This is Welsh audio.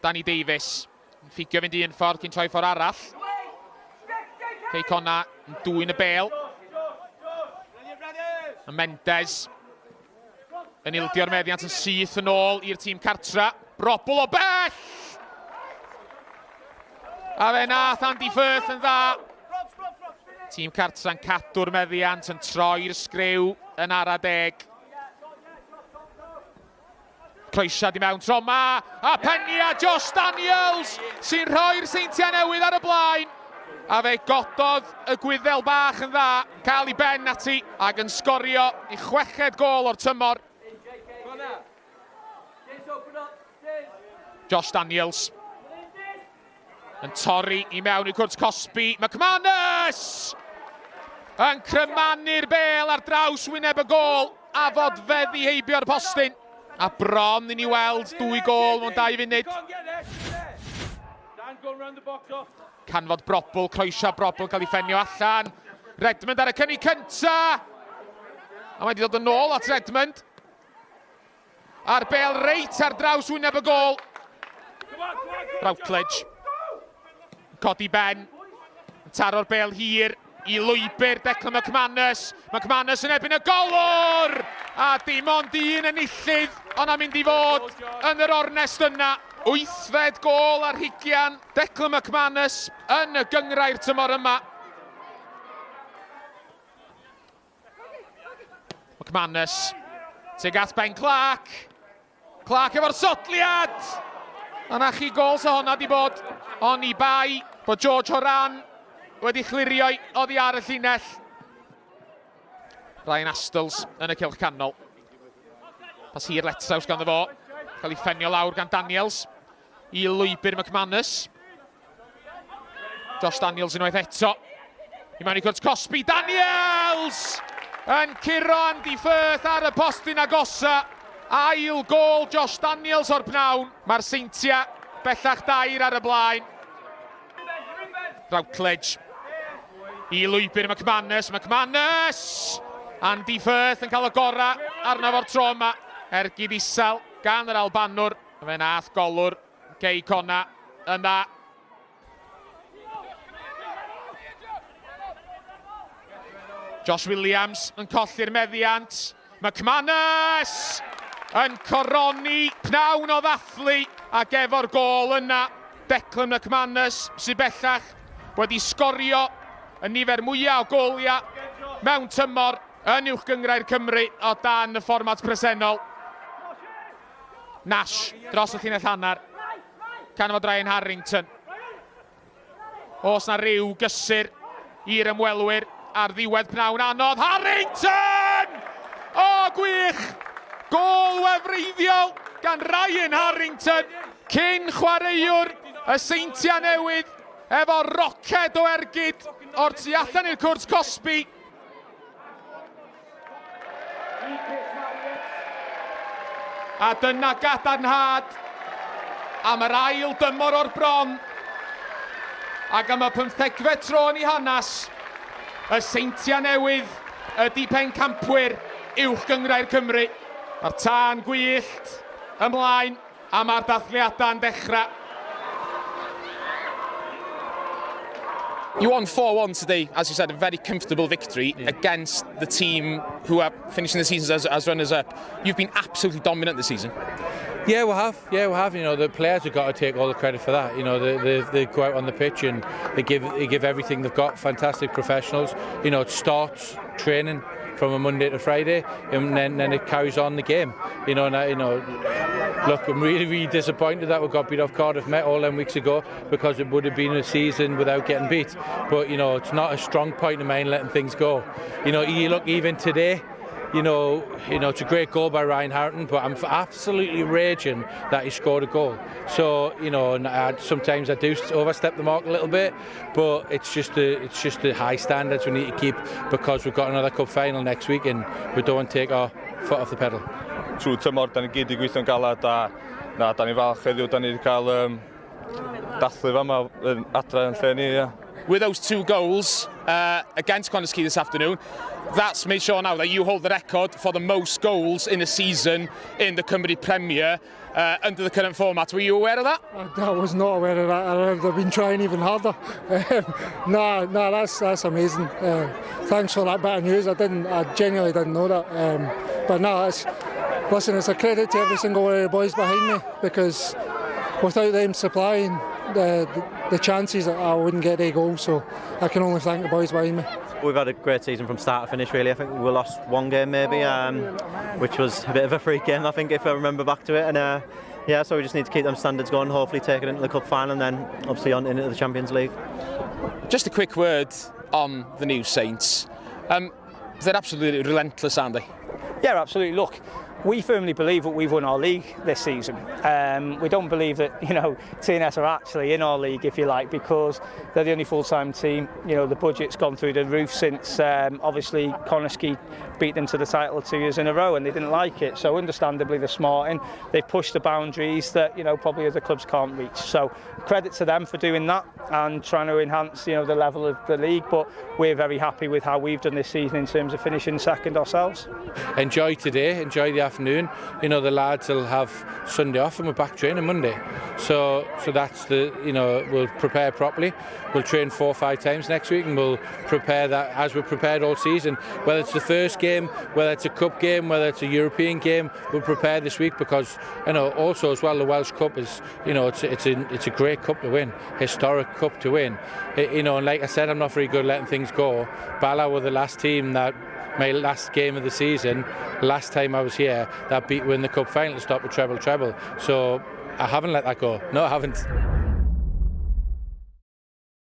Danny Davies yn ffugio fynd un ffordd cyn troi ffordd arall. Cei Conna yn dwyn y bel. A Mendes yn ildio'r meddiant yn syth yn ôl i'r tîm cartra. Brobl o bell! A fe nath Andy Firth yn dda. Tîm cartra'n cadw'r meddiant yn troi'r sgriw yn ara deg. Croesiad i mewn tro ma, a penia Josh Daniels sy'n rhoi'r Seintiau Newydd ar y blaen. A fe gododd y Gwyddel bach yn dda, cael ei ben ati ac yn sgorio ei chweched gôl o'r tymor. Josh Daniels yn torri i mewn i cwrt cosbi. McManus! Yn crymanu'r bel ar draws wyneb y gôl a fodfeddi heibio'r postyn. A bron i ni weld dwy gôl mewn dau funud. Canfod Brobl, croesio Brobl yn cael ei ffenio allan. Redmond ar y cynnig cynta! A mae wedi dod yn ôl at Redmond. A'r bel reit ar draws wyneb y gôl. Routledge. Codi ben. Taro'r bel hir i lwybr Declan McManus. McManus yn ebyn y golwr! A dim ond un enillydd ond am mynd i fod yn yr ornest yna. Wythfed gôl ar hugian Declan McManus yn y gynghrair tymor yma. McManus tuag at Ben Clark. Clark efo'r sodliad! A na chi gol sa honna di bod. Oni bai bod George Horan wedi chlirio oddi ar y llinell. Ryan Astles yn y cylch canol. Pas hir letraws ganddo fo. Cael ei ffenio lawr gan Daniels i lwybr McManus. Josh Daniels unwaith eto. I mewn i cwrt cosbi. Daniels! Yn curo Andy Firth ar y postyn agosa. Ail gôl Josh Daniels o'r pnawn. Mae'r Seintiau bellach dair ar y blaen. Routledge i lwybr McManus. McManus! Andy Firth yn cael y gorau arno fo'r tro yma. Ergyd isel gan yr Albanwr. Fe nath golwr Cei Conna yn dda. Josh Williams yn colli'r meddiant. McManus yn coroni pnawn o ddathlu ac efo'r gôl yna Declan McManus sydd bellach wedi sgorio y nifer mwyaf o goliau mewn tymor yn Uwch Gynghrair Cymru o dan y fformat presennol. Nash dros y llinell hanner. Canfod Ryan Harrington. Os na ryw gysur i'r ymwelwyr ar ddiwedd pnawn anodd. Harrington! O, gwych! Gôl wefreiddiol gan Ryan Harrington, cyn chwaraewr y Seintiau Newydd, efo roced o ergyd o'r tu allan i'r cwrt cosbi. A dyna gadarnhad am yr ail dymor o'r bron ac am y pymthegfed tro yn ei hanes, y Seintiau Newydd ydy pencampwyr Uwch Gynghrair Cymru. Mae'r tân gwyllt ymlaen. A mae'r dathliadau'n dechrau. You won 4-1 today, as you said, a very comfortable victory yeah. against the team who are finishing the season as, as runners-up. You've been absolutely dominant this season. Yeah, we have. Yeah, we have. You know, the players have got to take all the credit for that. You know, they, they, they go out on the pitch and they give they give everything they've got. Fantastic professionals. You know, it starts training from a Monday to Friday, and then, then it carries on the game. You know, and I, you know, look, I'm really, really disappointed that we got beat off Cardiff Met all them weeks ago because it would have been a season without getting beat. But you know, it's not a strong point of mine letting things go. You know, you look even today you know, you know, it's a great goal by Ryan Harton, but I'm absolutely raging that he scored a goal. So, you know, and I, sometimes I do overstep the mark a little bit, but it's just the it's just the high standards we need to keep because we've got another cup final next week and we don't want to take our foot off the pedal. Trwy tymor, da ni gyd i gweithio'n galad a na, da ni falch heddiw, da ni wedi cael um, dathlu fama adre yn lle ni, ia. With those 2 goals against Connah's Quay this afternoon, that's made sure now that you hold the record for the most goals in a season in the Cymru Premier under the current format. Were you aware of that? I was not aware of that. I've been trying even harder. No, that's amazing. Thanks for that bit of news. I genuinely didn't know that. But no, listen, it's a credit to every single one of the boys behind me, because without them supplying the chances, I wouldn't get a goal, so I can only thank the boys behind me. We've had a great season from start to finish, really. I think we lost one game maybe, which was a bit of a freak game, I think, if I remember back to it. And yeah, so we just need to keep them standards going, hopefully take it into the cup final and then obviously on into the Champions League. Just a quick word on the new Saints. They're absolutely relentless, aren't they? Yeah, absolutely. Look, we firmly believe that we've won our league this season. We don't believe that, you know, TNS are actually in our league, if you like, because they're the only full-time team. You know, the budget's gone through the roof since, obviously, Connah's Quay beat them to the title 2 years in a row and they didn't like it. So, understandably, they're smarting. They've pushed the boundaries that, you know, probably other clubs can't reach. So, credit to them for doing that and trying to enhance, you know, the level of the league. But we're very happy with how we've done this season in terms of finishing second ourselves. Enjoy today, enjoy the afternoon. You know, the lads will have Sunday off and we're back training Monday. So that's the, you know, we'll prepare properly. We'll train 4 or 5 times next week and we'll prepare that as we're prepared all season. Whether it's the first game, whether it's a cup game, whether it's a European game, we'll prepare this week because, you know, also as well the Welsh Cup is, you know, it's a great cup to win, historic cup to win. You know, and like I said, I'm not very good at letting things go. Bala were the last team that, my last game of the season, last time I was here, that beat win the cup final to stop the treble. So I haven't let that go. No, I haven't.